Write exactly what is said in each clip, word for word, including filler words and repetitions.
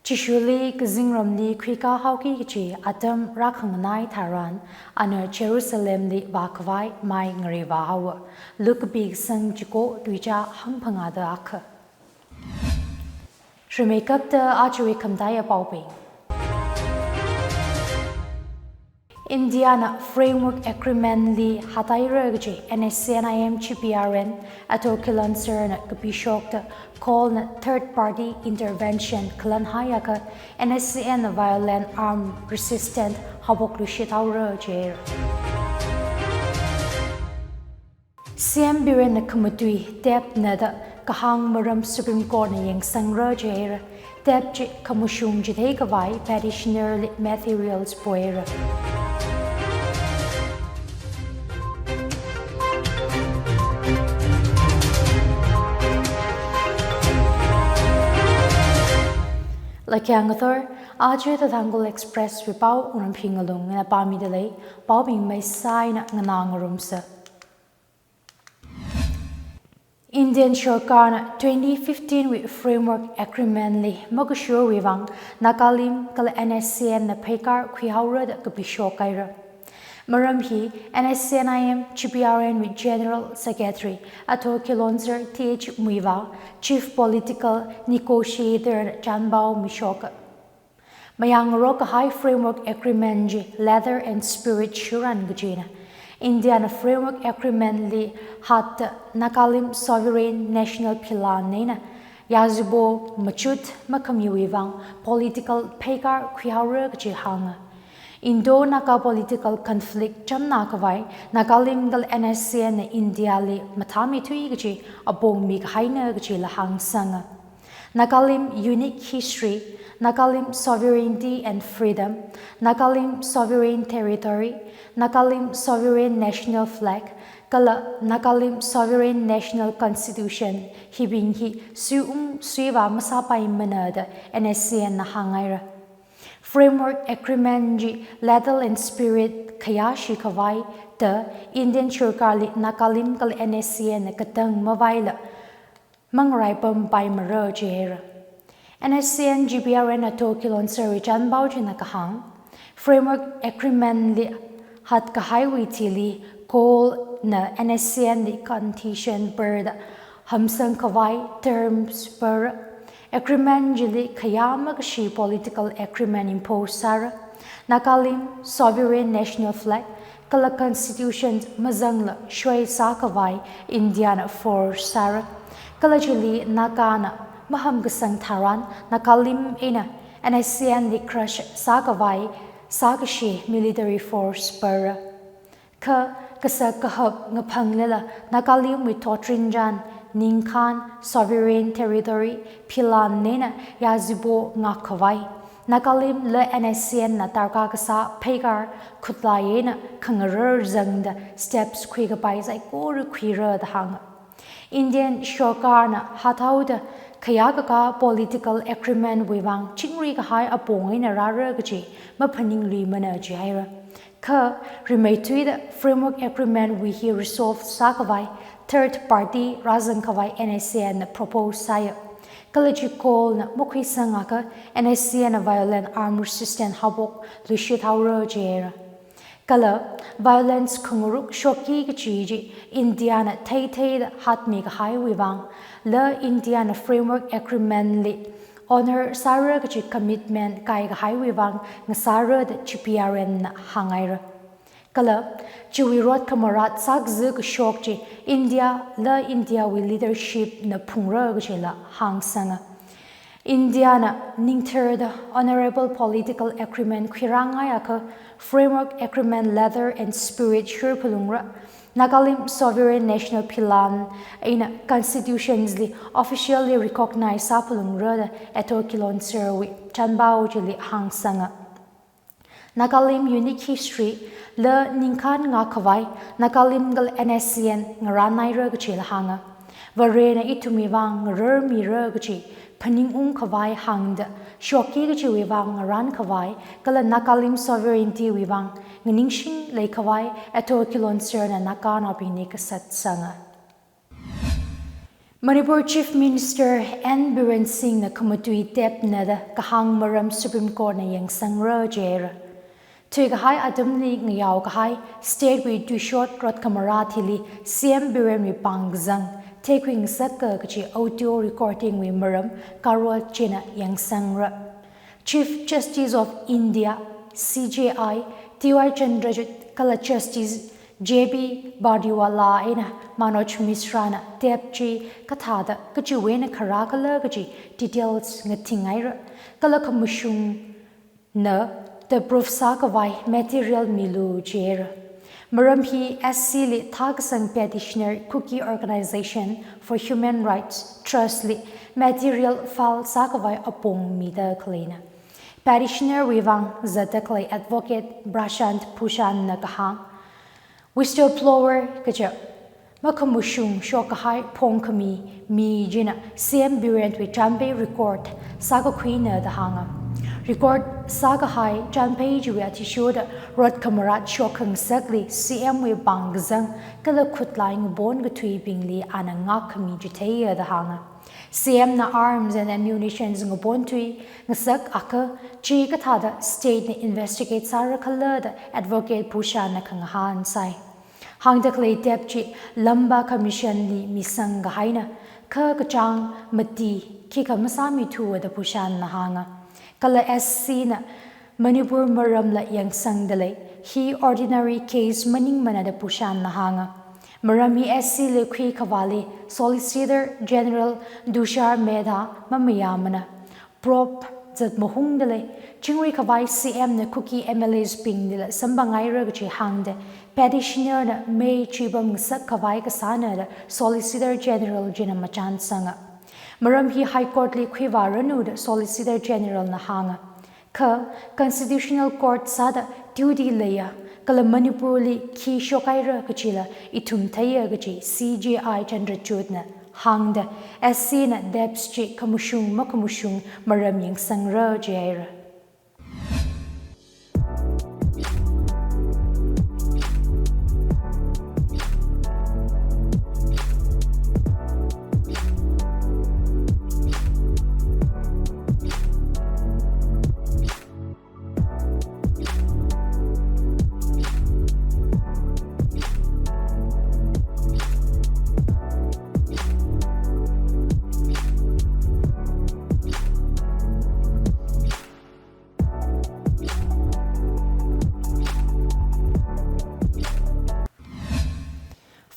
Jishuli kazingramli khuikā haoki kachi atam rākhanganai tharan, ana Jerusalemli vākhavai mai ngarei vāhaowa. Luke kapi kasang chiko tuicha hangphangāda akha. Rimeikapta ajawui khamataiya paobing. Indiana Framework Agreement li hāthaira kachi N S C N I M G P R N Ato Kilonser na kapishokta Kaul na third party intervention khalan haiakha N S C N na violent arm resistant haophok luishit haora jihaira. C M Biren na khamatui tap nada kahāng maram Supreme Court na yangsangra jihaira. Tap chi khamashung chithei khavai petitioner li materials poira. Lakyang ngathor, aja The Tangkhul Express wui pao Wungramphei Ngalung na pāmida lei, paobing maisai na nganā ngarumsa. Indian Sarkar na twenty fifteen wui Framework Agreement li makashurwui vang Nagalim kala N S C N na pheikar khuihaora da kapishok haira. Maram hi N S C N I M G P R N wui General Secretary Ato Kilonser Th Muivah, Chief Political Negotiator na chanpao mishoka. Mayangrok kahai Framework Agreement chi letter and spirit shurān kachina. Indiana Framework Agreement li hātta Nagalim Sovereign National Philan eina yazibo machut makhamiwui vang political pheikar khuihaora kachi hānga. Indo-Naga political conflict chamna khavai Nagalim kala N S C N na India li mathāmeithui kachi apong mikahaina kachila hāngsanga. Nagalim unique history, Nagalim sovereignty and freedom, Nagalim sovereign territory, Nagalim sovereign national flag, kala Nagalim sovereign national constitution hibing hi suiung suivā masāpaimana da N S C N na hānghaira. Framework Agreement chi letter and spirit khayāshi khavai da Indian Sarkar li Nagalim kala N S C N na katang mavaila mangaraipampaimara jihaira. N S C N G P R N Ato Kilonser wui chanpao china kahāng, Framework Agreement li hātkahaiwui thili Kaul na N S C N li condition per da hamsang khavai terms per. Agreement chili khayā makashi political agreement impose sāra. Nagalim sovereign national flag kala constitution mazangla shuisā khavai Indiana force sāra. Kala chili Nagana mahamkasang tharan Nagalim eina N S C N li crush sā khavai sākashi military force per. Kha kasak kahap ngaphanglala Nagalimwui thotrinchān, ningkhān, sovereign territory, philan eina yazibo ngak khavai Nagalim la N S C N na darkar kasā pheikar khutlai eina khangarar zangda steps khuikapai saikora khuira da hānga. Indian Sarkar na hāthaoda khayākakā political agreement wui vang chingri kahai apong eina rāra kachi maphaningluimana jihaira. Kha rimeithuida Framework Agreement wui hi resolve sākhavai third party rāzang khavai N S C N na propose sāya. Kala chi Kaul na makhuisangakha N S C N na violent arm resistant haophok luishit haora jihaira. Kala violence khangaruk shokki kachi chi Indiana theitheida hātmi kahaiwui vang, la Indiana Framework Agreement li honor sāra kachi commitment kai kahaiwui vang ngasāra da G P R N na hānghaira. Kala chiwui rot khamarat sākaza kashok chi India la Indiawui leadership na phungra kachila hāngsanga. Indiana ningtharda honorable political agreement khuirāngaiakha Framework Agreement letter and spirit shurphalungra, Nagalim sovereign national philan eina constitutions li officially recognize sāphalungra da Ato Kilonser wui chanpao chili hāngsanga. Nagalim unique history la ningkhān ngak khavai Nagalim kala N S C N ngarānhaira kachila hānga. Varena ithumwui vang ngararmira kachi phaningung khavai hāngda shokki kachiwui vang ngarān khavai kala Nagalim sovereignty wui vang nganingshing lei khavai Ato Kilonser na Naganaobingli kasat sanga. Manipur Chief Minister N Biren Singh na khamatui tepna da kahāng maram Supreme Court na yangsangra jihaira. Thuikahai atamli ngayao kahai state wui tuishot rot khamarat hili C M Biren wui pāng kazang theikhui ngasaka kaji audio recording wui maram court china yangsangra. Chief Justice of India, C J I, D Y Chandrachud kala Justice J B Pardiwala eina Manoj Mishra na tep chi kathāda kachiwui eina kharā khala kaji details ngathingaira. Kala khamashungna the proof sākhavai material milu jihaira. Maram hi S C li thākasang petitioner Kuki Organization for Human Rights Trust li material file sākhavai apong mida khaleina. Petitioner wui vang zatda khalei Advocate Prashant Bhushan na kahāng, whistleblower kaja makhamashung shokkahai phongkhami mi china C M Biren wui chānpei record sākakhuina da hānga. Record sākahai chānpei chiwui athishurda rot khamarat shokhangasakli C M wui pāng kazang kala khutlai ngabon kathuibingli ana ngākkhami chitheiya da hānga. C M na arms and ammunitions ngabon thui ngasak akha chi kathāda state na investigate sāra khala da Advocate Bhushan na khangahān sai. Hāngda khalei tep chi Lamba Commission li misang kahaina, kha kachāng mati khikha masāmithuwa da Bhushan na hānga. Kala S C na Manipur maramla yangsangda lei, hi ordinary case maningmana da Bhushan na hānga. Maram hi S C li khuikhavāli Solicitor General Tushar Mehta mamayāmana. Probe zat mahungda lei, chingri khavai C M na Kuki M L As bingli la samphang haira kaji hāngda, petitioner na mei chipam ngasak khavai kasāna da Solicitor General china machān sanga. Maram hi High Court li khuivāranu da Solicitor General na hānga. Kha Constitutional Court sāda duty leiya, kala Manipur li khi shokhaira kajila ithum theiya kaji C J I Chandrachud na hāngda, S C na tep chi khamashung makhamashung maram yangsangra jihaira.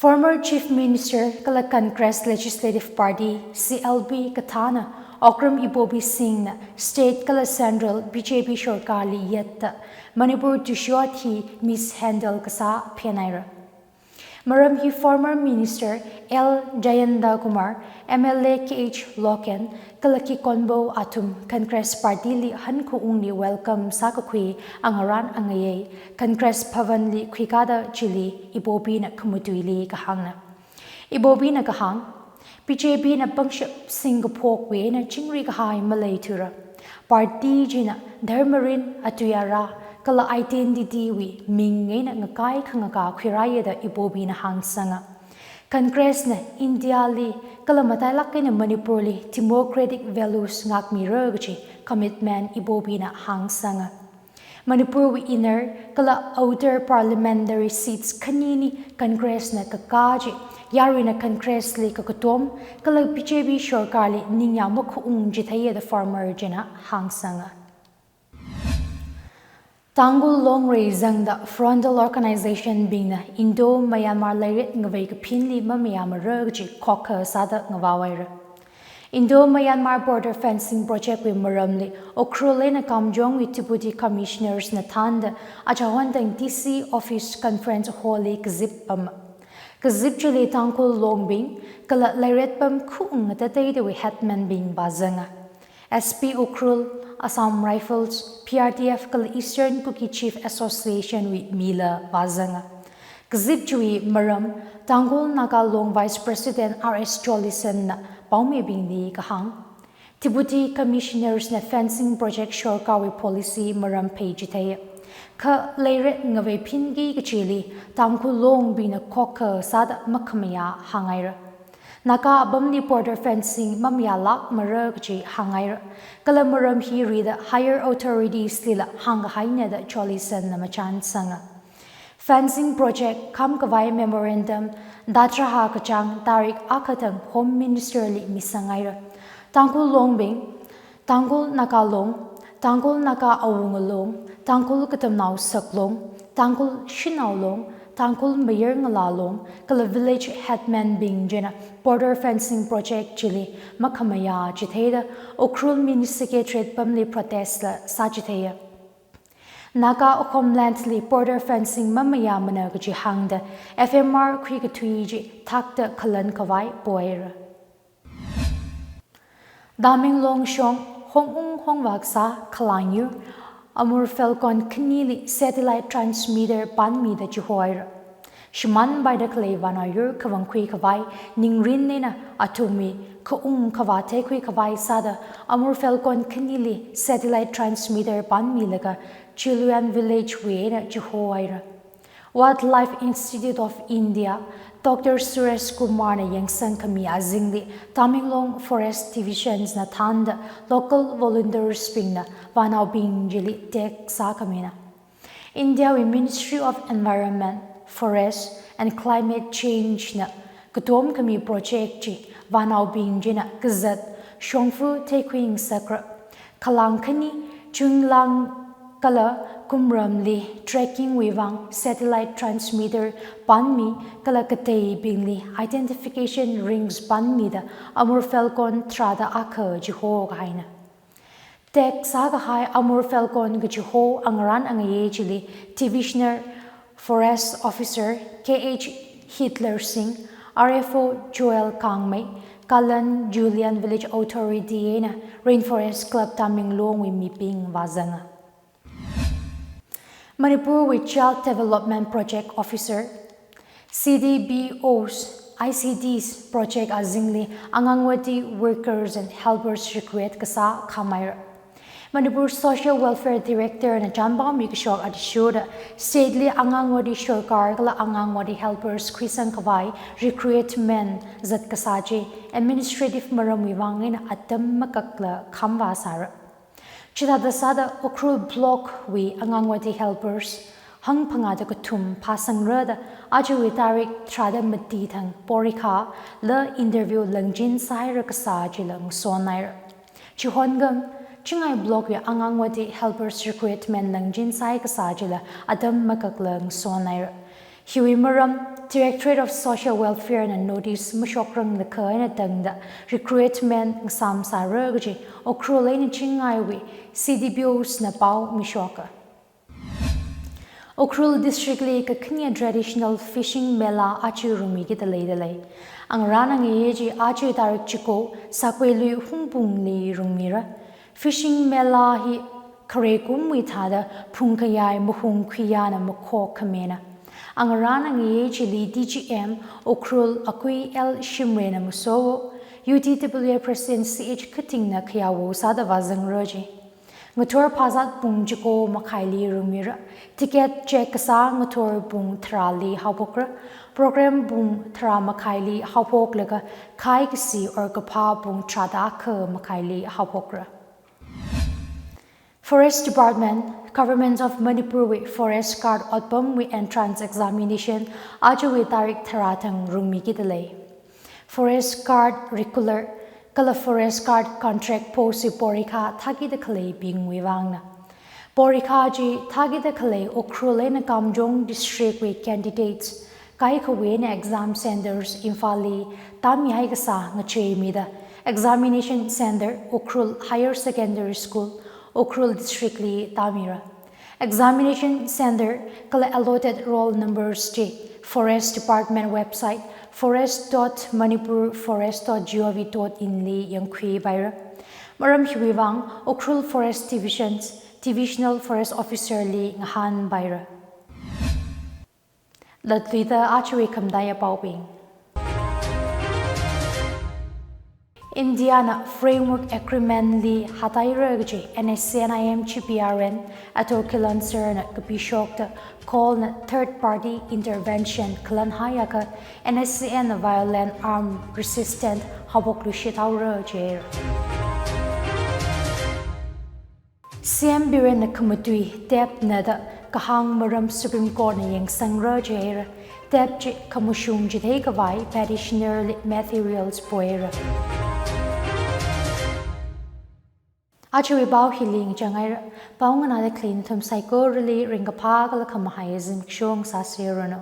Former Chief Minister kala Congress Legislative Party, C L P kathāna Okram Ibobi Singh na state kala central B J P sorkarli yatta Manipur tuishot hi mishandle kasā phenhaira. Maram hi former minister L Jayanta Kumar, M L A K H Loken, kala kikonbo athum Congress Party li hankhungli welcome sākakhui angarān angayei Congress Bhavan li khuikāda chili Ibobi na khamatuili kahāngna. Ibobi na kahāng, B J P na pangshap singkaphokwui eina chingri kahai maleithura. Party china dharma rin, atui ara, kala identity wui ming eina ngakai khangakā khuirāya da Ibobi na hāngsanga. Congress na India li kala matailak eina Manipur li democratic values ngākmira kaji commitment Ibobi na hāngsanga. Manipur wui inner kala outer parliamentary seats khanini Congress na kakā chi, yaruina Congress li kakatom kala B J P sorkarli ningyāng makhaung chitheiya da former china hāngsanga. Tangkhul Long reizangda frontal organization bingna Indo-Myanmar lairet ngavei kaphinli mamayāmara kaji khokkha sāda ngavāhaira. Indo-Myanmar border fencing project wui maramli Ukhrul eina Kamjong wui Deputy Commissioners na thānda achahon tang D C office conference hall li kazip pama. Kazip chili Tangkhul Long bing kala lairet pam khaung ngatateida wui headman bing vāzanga. S P Ukhrul, Assam Rifles, P R T F kala Eastern Kuki Chief Association wui mila vāzanga. Kazip chiwui maram Tangkhul Naga Long Vice President R S Jolison na paomibingli kahāng. Deputy Commissioners na fencing project sorkarwui policy maram phei chithei. Kha lairet ngavei phinki kachili Tangkhul Long bingna khokkha sāda makhamayā hānghaira. Naga apamli border fencing mamayālākmara kaji hāngngaira. Kala maram hi rida higher authorities lila hāngkahaina da Jolly Sen na machānsanga. Fencing project khamkhavai memorandum datraha kachāng tarik akha thang Home Minister li misanghaira. Tangkhul longbing, Tangkhul Naga long, Tangkhul Naga awunga long, Tangkhul katamnao sak long, Tangkhul shanao long, Tangkhul mayar ngalā long, kala village headman bing china border fencing project chili makhamayā chitheida Ukhrul Mini Secretariat pamli protest la sāchitheiya. Naga Homeland li border fencing mamayāmana kaji hāngda F M R khuikathui chi thakta khalankhavai poira. Tamenglong shong hongung hongvā kasā khalangyur Amur Falcon khanili satellite transmitter panmida chihoira. Shimānpaida khalei vānaoyur khavāngkhui khavai ningrin eina athumwui khaung khavā theikhui khavai sāda Amur Falcon khanili satellite transmitter panmilaga Chiluyan village wui eina chihoira. Wildlife Institute of India, Doctor Suresh Kumar na yangsangkhami azingli Tamenglong Forest Divisions na thānda local volunteers bingna vānaobing chili tek sākhamina. India wui Ministry of Environment, Forest and Climate Change na katomkhami project chi vānaobing china kazat shongfa theikhui ngasakra. Khalang khani, chunglang kala kumramli trekking wui vang satellite transmitter panmi kala kateibingli identification rings panmida Amur Falcon tharāda akha chihokahaina. Tek sākahai Amur Falcon kachiho angarān angayei chili Divisional Forest Officer K H Hitler Singh, R F O Joel Kangmei, kala Chiluyan Village Authority eina Rainforest Club Tamenglong wui mibing vāzanga. Manipur wui Child Development Project Officer, C D B Os, I C Ds project azingli Anganwadi workers and helpers recruit kasā khameira. Manipur Social Welfare Director na chānpao mikashok athishurda state li Anganwadi sorkar kala Anganwadi helpers khuisang khavai recruitment zat kasā chi administrative maramwui vang eina atam makakla khamvā sāra. Chithāda sāda Ukhrul Block wui Anganwadi helpers hangphangāda kathum phāsangra da ajawui tarik tharāda mati thang porikha la interview langchin sāhaira kasā chila ngasonhaira. Chihon gam, Chingai Block wui Anganwadi helpers recruitment langchin sāhai kasā chila atam makakla ngasonhaira. Hiwui maram Directorate of Social Welfare na notice mashokrang lakha eina tangda recruitment ngasām sāra kaji Ukhrul eina Chingaiwui C D B Os na pao mishoka. Ukhrul District li kakhane traditional fishing mela aja rungmikida leidalei. Angarān angayei chi aja tarik chiko sakwui lui Hungpungli rungmira. Fishing mela hi khare kumwui thāda phungkayai mahung khuiyana makhok khamena. Angarān angayei chili D G M Ukhrul Akui L Shimray na maso, U T W A President C H Khating na khayāwo sāda vāzangra chi. Ngathor phazat pung chiko makhaili rungmira. Ticket check kasā ngathor pung tharāli haophokra. Program pung tharā makhaili haophoklaga khai kasi or kaphā pung tharāda akha makhaili haophokra. Forest Department, Government of Manipur wui Forest Guard otpamwui entrance examination ajawui tarik tharā thang rungmikida lei. Forest Guard regular kala Forest Guard contract post wui porikha thākida khaleibingwui vangna. Porikha chi thākida khalei Ukhrul eina Kamjong District wui candidates kaikhawui eina exam centres Imphal li tāmihai kasā ngacheimida examination centre Ukhrul Higher Secondary School, Ukhrul District li tāmira. Examination centre kala allotted roll numbers chi Forest Department website forest dot manipur forest dot gov dot in li yangkhuipaira. Maram hiwui vang Ukhrul Forest Division's Divisional Forest Officer li ngahānpaira. Latluida ajawui khamataiya paobing. India na Framework Agreement li hātaira kaji N S C N I M G P R N Ato Kilonser na kapishokta call na third party intervention khalanhaiakha N S C N na violent armed resistance haophokluishit haora jihaira. C M Biren na khamatui TAP na da kahāng maram Supreme Court na yangsangra jihaira. TAP chi khamashung chitheikhavai petitioner li materials poira. Ajawui pao hili ngachang haira. Pao nganāda khalei nathum saikorali ringkaphā kala khamahai zimiksho sāseranu.